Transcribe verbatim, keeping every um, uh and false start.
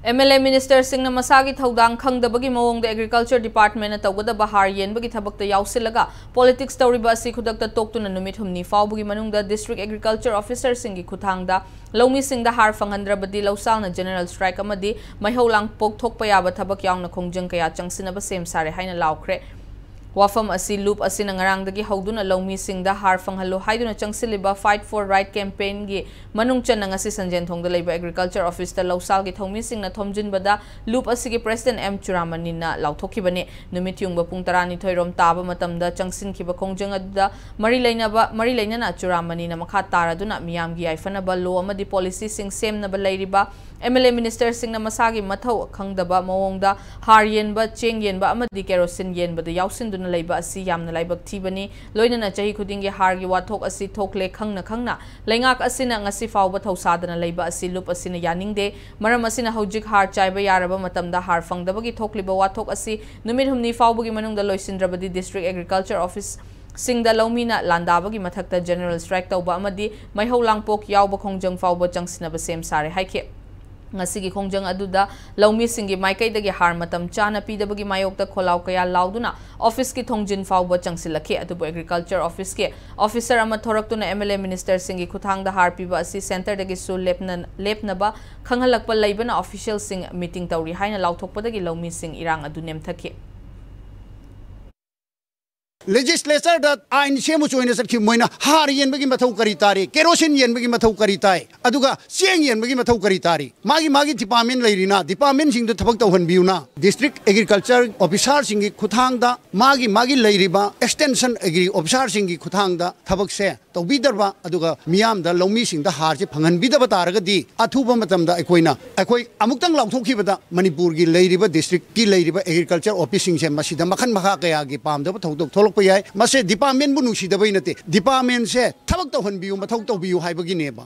M L A ꯃꯤꯅꯤꯁꯇꯔꯁꯤꯡꯅ ꯃꯁꯥꯒꯤ ꯊꯧꯗꯥꯡ ꯈꯪꯗꯕꯒꯤ ꯃꯑꯣꯡꯗ ꯑꯦꯒ꯭ꯔꯤꯀꯜꯆꯔ ꯗꯤꯄꯥꯔꯠꯃꯦꯟꯅ ꯇꯧꯒꯗꯕ ꯍꯥꯔ ꯌꯦꯟꯕꯒꯤ ꯊꯕꯛꯇ ꯌꯥꯎꯁꯤꯜꯂꯒ ꯄꯣꯂꯤꯇꯤꯛꯁ ꯇꯧꯔꯤꯕ ꯑꯁꯤ ꯈꯨꯗꯛꯇ ꯇꯣꯛꯇꯨꯅ ꯅꯨꯃꯤꯠ ꯍꯨꯝꯅꯤ ꯐꯥꯎꯕꯒꯤ ꯃꯅꯨꯡꯗ ꯗꯤꯁꯇ꯭ꯔꯤꯛ ꯑꯦꯒ꯭ꯔꯤꯀꯜꯆꯔ ꯑꯣꯐꯤꯁꯔꯁꯤꯡꯒꯤ ꯈꯨꯠꯊꯥꯡꯗ ꯂꯧꯃꯤꯁꯤꯡꯗ ꯍꯥꯔ ꯐꯪꯍꯟꯗ꯭ꯔꯕꯗꯤ ꯂꯧꯁꯥꯜꯅ ꯖꯦꯅꯔꯦꯜ ꯁ꯭ꯇ꯭ꯔꯥꯏꯛ ꯑꯃꯗꯤ ꯃꯩꯍꯧ ꯂꯥꯡꯄꯣꯛ ꯊꯣꯛꯄ ꯌꯥꯕ ꯊꯕꯛ ꯌꯥꯎꯅ ꯈꯣꯡꯖꯪ ꯀꯌꯥ ꯆꯪꯁꯤꯟꯅꯕ ꯁꯦꯝ ꯁꯥꯔꯦ ꯍꯥꯏꯅ ꯂꯥꯎꯈ꯭ꯔꯦ꯫ ꯋꯥꯐꯝ ꯑꯁꯤ ꯂꯨꯞ ꯑꯁꯤꯅ ꯉꯔꯥꯡꯗꯒꯤ ꯍꯧꯗꯨꯅ ꯂꯧꯃꯤꯁꯤꯡꯗ ꯍꯥꯔ ꯐꯪꯍꯜꯂꯨ ꯍꯥꯏꯗꯨꯅ ꯆꯪꯁꯤꯜꯂꯤꯕ Fight for Right ꯀꯦꯝꯄꯦꯟꯒꯤ ꯃꯅꯨꯡ ꯆꯟꯅ ꯉꯁꯤ ꯁꯟꯖꯦꯟꯊꯣꯡꯗ ꯂꯩꯕ ꯑꯦꯒ꯭ꯔꯤꯀꯜꯆꯔ ꯑꯣꯐꯤꯁꯇ ꯂꯧꯁꯥꯜꯒꯤ ꯊꯧꯃꯤꯁꯤꯡꯅ ꯊꯣꯝꯖꯤꯟꯕꯗ ꯂꯨꯞ ꯑꯁꯤꯒꯤ ꯄ꯭ꯔꯦꯁꯤꯗꯦꯟ ꯑꯦꯝ ꯆꯨꯔꯥꯃꯅꯤꯅ ꯂꯥꯎꯊꯣꯛꯈꯤꯕꯅꯤ꯫ ꯅꯨꯃꯤꯠ ꯌꯨꯡꯕ ꯄꯨꯡ ꯇꯔꯥꯅꯤꯊꯣꯏ ꯔꯣꯝ ꯇꯥꯕ ꯃꯇꯝꯗ ꯆꯪꯁꯤꯟꯈꯤꯕ ꯈꯣꯡꯖꯪ ꯑꯗꯨꯗ ꯃꯔꯤ ꯂꯩꯅꯕ, ꯃꯔꯤ ꯂꯩꯅꯅ ꯆꯨꯔꯥꯃꯅꯤꯅ ꯃꯈꯥ ꯇꯥꯔꯗꯨꯅ ꯃꯤꯌꯥꯝꯒꯤ ꯌꯥꯏꯐꯅꯕ ꯂꯣ ꯑꯃꯗꯤ ꯄꯣꯂꯤꯁꯤꯁꯤꯡ ꯁꯦꯝꯅꯕ ꯂꯩꯔꯤꯕ ꯑꯦꯝ ꯑꯦꯜ ꯑꯦ ꯃꯤꯅꯤꯁꯇꯔꯁꯤꯡꯅ ꯃꯁꯥꯒꯤ ꯃꯊꯧ ꯈꯪꯗꯕ ꯃꯑꯣꯡꯗ ꯍꯥꯔ ꯌꯦꯟꯕ, ꯆꯦꯡ ꯌꯦꯟꯕ ꯑꯃꯗꯤ ꯀꯦꯔꯣꯁꯤꯟ ꯌꯦꯟꯕꯗ ꯌꯥꯎꯁꯤꯟꯗꯨꯅ ꯂꯩꯕ ꯑꯁꯤ ꯌꯥꯝꯅ ꯂꯥꯏꯕꯛ ꯊꯤꯕꯅꯤ꯫ ꯂꯣꯏꯅꯅ ꯆꯍꯤ ꯈꯨꯗꯤꯡꯒꯤ ꯍꯥꯔꯒꯤ ꯋꯥꯊꯣꯛ ꯑꯁꯤ ꯊꯣꯛꯂꯦ ꯈꯪꯅ ꯈꯪꯅ ꯂꯩꯉꯥꯛ ꯑꯁꯤꯅ ꯉꯁꯤ ꯐꯥꯎꯕ ꯊꯧꯁꯥꯗꯅ ꯂꯩꯕ ꯑꯁꯤ ꯂꯨꯞ ꯑꯁꯤꯅ ꯌꯥꯅꯤꯡꯗꯦ꯫ ꯃꯔꯝ ꯑꯁꯤꯅ ꯍꯧꯖꯤꯛ ꯍꯥꯔ ꯆꯥꯏꯕ ꯌꯥꯔꯕ ꯃꯇꯝꯗ ꯍꯥꯔ ꯐꯪꯗꯕꯒꯤ ꯊꯣꯛꯂꯤꯕ ꯋꯥꯊꯣꯛ ꯑꯁꯤ ꯅꯨꯃꯤꯠ ꯍꯨꯝꯅꯤ ꯐꯥꯎꯕꯒꯤ ꯃꯅꯨꯡꯗ ꯂꯣꯏꯁꯤꯟꯗ꯭ꯔꯕꯗꯤ ꯗꯤꯁꯇ꯭ꯔꯤꯛ ꯑꯦꯒ꯭ꯔꯤꯀꯜꯆꯔ ꯑꯣꯐꯤꯁ ꯁꯤꯡꯗ ꯂꯧꯃꯤꯅ ꯂꯥꯟꯗꯥꯕꯒꯤ ꯃꯊꯛꯇ ꯖꯦꯅꯔꯦꯜ ꯁ꯭ꯇ꯭ꯔꯥꯏꯛ ꯇꯧꯕ ꯑꯃꯗꯤ ꯃꯩꯍꯧ ꯂꯥꯡꯄꯣꯛ ꯌꯥꯎꯕ ꯈꯣꯡꯖꯪ ꯐꯥꯎꯕ ꯆꯪꯁꯤꯟꯅꯕ ꯁꯦꯝ ꯁꯥꯔꯦ ꯍꯥꯏꯈꯤ꯫ ꯉꯁꯤꯒꯤ ꯈꯣꯡꯖꯪ ꯑꯗꯨꯗ ꯂꯧꯃꯤꯁꯤꯡꯒꯤ ꯃꯥꯏꯀꯩꯗꯒꯤ ꯍꯥꯔ ꯃꯇꯝ ꯆꯥꯅ ꯄꯤꯗꯕꯒꯤ ꯃꯥꯌꯣꯛꯇ ꯈꯣꯜꯂꯥꯎ ꯀꯌꯥ ꯂꯥꯎꯗꯨꯅ ꯑꯣꯐꯤꯁꯀꯤ ꯊꯣꯡꯖꯤꯟ ꯐꯥꯎꯕ ꯆꯪꯁꯤꯜꯂꯛꯈꯤ꯫ ꯑꯗꯨꯕꯨ ꯑꯦꯒ꯭ꯔꯤꯀꯜꯆꯔ ꯑꯣꯐꯤꯁꯀꯤ ꯑꯣꯐꯤꯁꯔ ꯑꯃ ꯊꯣꯔꯛꯇꯨꯅ ꯑꯦꯝ ꯑꯦꯜ ꯑꯦ ꯃꯤꯅꯤꯁꯇꯔꯁꯤꯡꯒꯤ ꯈꯨꯠꯊꯥꯡꯗ ꯍꯥꯔ ꯄꯤꯕ ꯑꯁꯤ ꯁꯦꯟꯇꯔꯗꯒꯤꯁꯨ ꯂꯦꯞꯅ-, ꯂꯦꯞꯅꯕ ꯈꯪꯍꯜꯂꯛꯄ ꯂꯩꯕꯅ ꯑꯣꯐꯤꯁꯤꯌꯦꯜꯁꯤꯡ ꯃꯤꯇꯤꯡ ꯇꯧꯔꯤ ꯍꯥꯏꯅ ꯂꯥꯎꯊꯣꯛꯄꯗꯒꯤ ꯂꯧꯃꯤꯁꯤꯡ ꯏꯔꯥꯡ ꯑꯗꯨ ꯅꯦꯝꯊꯈꯤ꯫ ꯂꯦꯖꯤꯁꯂꯦꯆꯔꯗ ꯑꯥꯏꯟ ꯁꯦꯝꯃꯨ ꯆꯣꯏꯅ ꯆꯠꯈꯤꯕ ꯃꯣꯏꯅ ꯍꯥꯔ ꯌꯦꯟꯕꯒꯤ ꯃꯊꯧ ꯀꯔꯤ ꯇꯥꯔꯤ, ꯀꯦꯔꯣꯁꯤꯟ ꯌꯦꯟꯕꯒꯤ ꯃꯊꯧ ꯀꯔꯤ ꯇꯥꯏ, ꯑꯗꯨꯒ ꯆꯦꯡ ꯌꯦꯟꯕꯒꯤ ꯃꯊꯧ ꯀꯔꯤ ꯇꯥꯔꯤ? ꯃꯥꯒꯤ ꯃꯥꯒꯤ ꯗꯤꯄꯥꯔꯠꯃꯦꯟ ꯂꯩꯔꯤꯅ ꯗꯤꯄꯥꯔꯠꯃꯦꯟꯁꯤꯡꯗꯨ ꯊꯕꯛ ꯇꯧꯍꯟꯕꯤꯌꯨꯅ꯫ ꯗꯤꯁꯇ꯭ꯔꯤꯛ ꯑꯦꯒ꯭ꯔꯤꯀꯜꯆꯔ ꯑꯣꯐꯤꯁꯥꯔꯁꯤꯡꯒꯤ ꯈꯨꯠꯊꯥꯡꯗ ꯃꯥꯒꯤ ꯃꯥꯒꯤ ꯂꯩꯔꯤꯕ ꯑꯦꯛꯁꯇꯦꯟꯁꯟ ꯑꯦꯒ꯭ꯔꯤ ꯑꯣꯐꯤꯁꯥꯔꯁꯤꯡꯒꯤ ꯈꯨꯠꯊꯥꯡꯗ ꯊꯕꯛꯁꯦ ꯇꯧꯕꯤꯗ꯭ꯔꯕ, ꯑꯗꯨꯒ ꯃꯤꯌꯥꯝꯗ ꯂꯧꯃꯤꯁꯤꯡꯗ ꯍꯥꯔꯁꯤ ꯐꯪꯍꯟꯕꯤꯗꯕ ꯇꯥꯔꯒꯗꯤ ꯑꯊꯨꯕ ꯃꯇꯝꯗ ꯑꯩꯈꯣꯏꯅ ꯑꯩꯈꯣꯏ ꯑꯃꯨꯛꯇꯪ ꯂꯥꯎꯊꯣꯛꯈꯤꯕꯗ ꯃꯅꯤꯄꯨꯔꯒꯤ ꯂꯩꯔꯤꯕ ꯗꯤꯁꯇ꯭ꯔꯤꯛꯀꯤ ꯂꯩꯔꯤꯕ ꯑꯦꯒ꯭ꯔꯤꯀꯜꯆꯔ ꯑꯣꯐꯤꯁꯁꯤꯡꯁꯦ ꯃꯁꯤꯗ ꯃꯈꯜ ꯃꯈꯥ ꯀꯌꯥꯒꯤ ꯄꯥꯝꯗꯕ ꯊꯧꯗꯣꯛ ꯊꯣꯛꯂꯛꯄ ꯌꯥꯏ꯫ ꯃꯁꯦ ꯗꯤꯄꯥꯔꯠꯃꯦꯟꯕꯨ ꯅꯨꯡꯁꯤꯗꯕꯩ ꯅꯠꯇꯦ, ꯗꯤꯄꯥꯔꯠꯃꯦꯟꯁꯦ ꯊꯕꯛ ꯇꯧꯍꯟꯕꯤꯌꯨ, ꯃꯊꯧ ꯇꯧꯕꯤꯌꯨ ꯍꯥꯏꯕꯒꯤꯅꯦꯕ꯫